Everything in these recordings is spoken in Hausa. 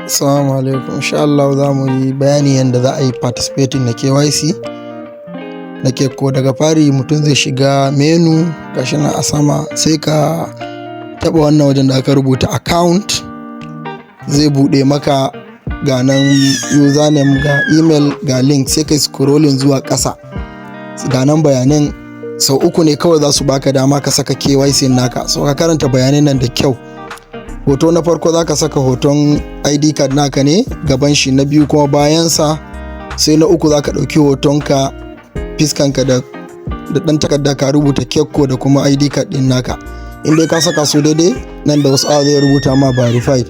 Assalamu alaikum. Insha Allah za mu yi bayani yadda za a yi participating na KYC na Kekko. Daga fari mutum zai shiga menu, gashi nan a sama, sai ka taɓa wannan wajen da aka rubuta account. Zai buɗe maka, ga nan username, ga email, ga link. Sai kai scrolling zuwa ƙasa, ga nan bayanan. Sau uku ne kawai za su baka dama ka saka KYC naka. So ka karanta bayanan nan da kyau. Hoto na farko za ka saka hoton ID card naka ne gaban shi, na biyu kuma bayansa, sai na uku za ka ɗauki hotonka, fiskanka da ɗan takarda ka rubuta Kekko da kuma ID card ɗin naka. In dai ka saka su daidai, nan da wasu awa zai rubuta ma verified.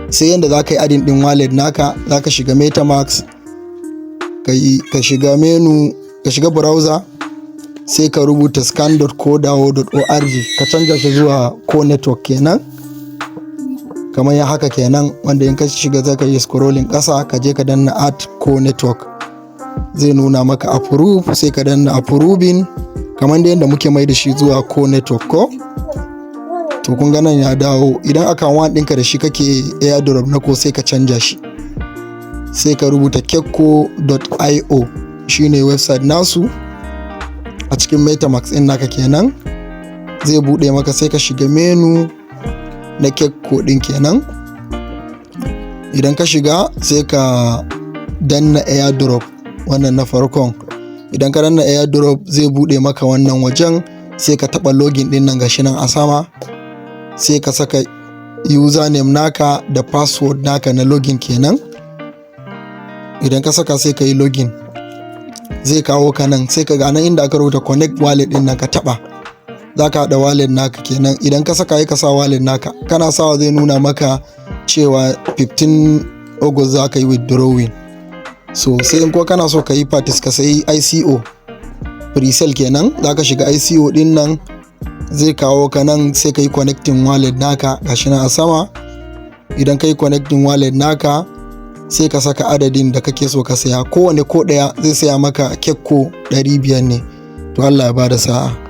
Sai yanda za ka yi adding ɗin wallet naka: za ka shiga MetaMask, ka shiga menu, ka shiga browser, sai ka rubuta scan.coredao.org, ka canja shi zuwa Core Network kenan, kamar ya haka kenan. Wanda in ka shiga za ka yi scrolling ƙasa, ka je ka danna add Core Network, zai nuna maka approve, sai ka danna approving, kamar da yadda muke mai da shi zuwa Core Network ko. To, kun ga nan ya dawo. Idan account ɗinka da shi kake airdrop na ko, sai ka canja shi, sai ka rubuta kekko.io, shine website nasu, a cikin MetaMask ɗin naka kenan. Zai buɗe maka, sai ka shiga menu na Kekko ɗin kenan. Idan ka shiga, sai ka danna airdrop, wannan na farkon. Idan ka danna airdrop, zai buɗe maka wannan wajen, sai ka taɓa login ɗin nan, gashi nan a sama. Sai ka saka username naka da password naka na login kenan. Idan ka saka, sai ka yi login, zai kawo ka nan. Sai ka ga nan inda aka rubuta connect wallet ɗin nan, ka taɓa, za ka haɗa wallet naka kenan. Idan ka saka, ka sa wallet naka, kana sawa zai nuna maka cewa 15 August za ka yi withdrawing. So sai in ko kana so ka yi participate, ka sayi ICO pre-sale kenan, za ka shiga ICO din nan, zai kawo ka nan, sai ka yi connecting wallet naka, gashi nan a sama. Idan ka yi connecting wallet naka, sai ka saka adadin da kake so ka saya. Kowane ko ɗaya zai saya maka Kekko 500 ne. To, Allah ya bada sa'a.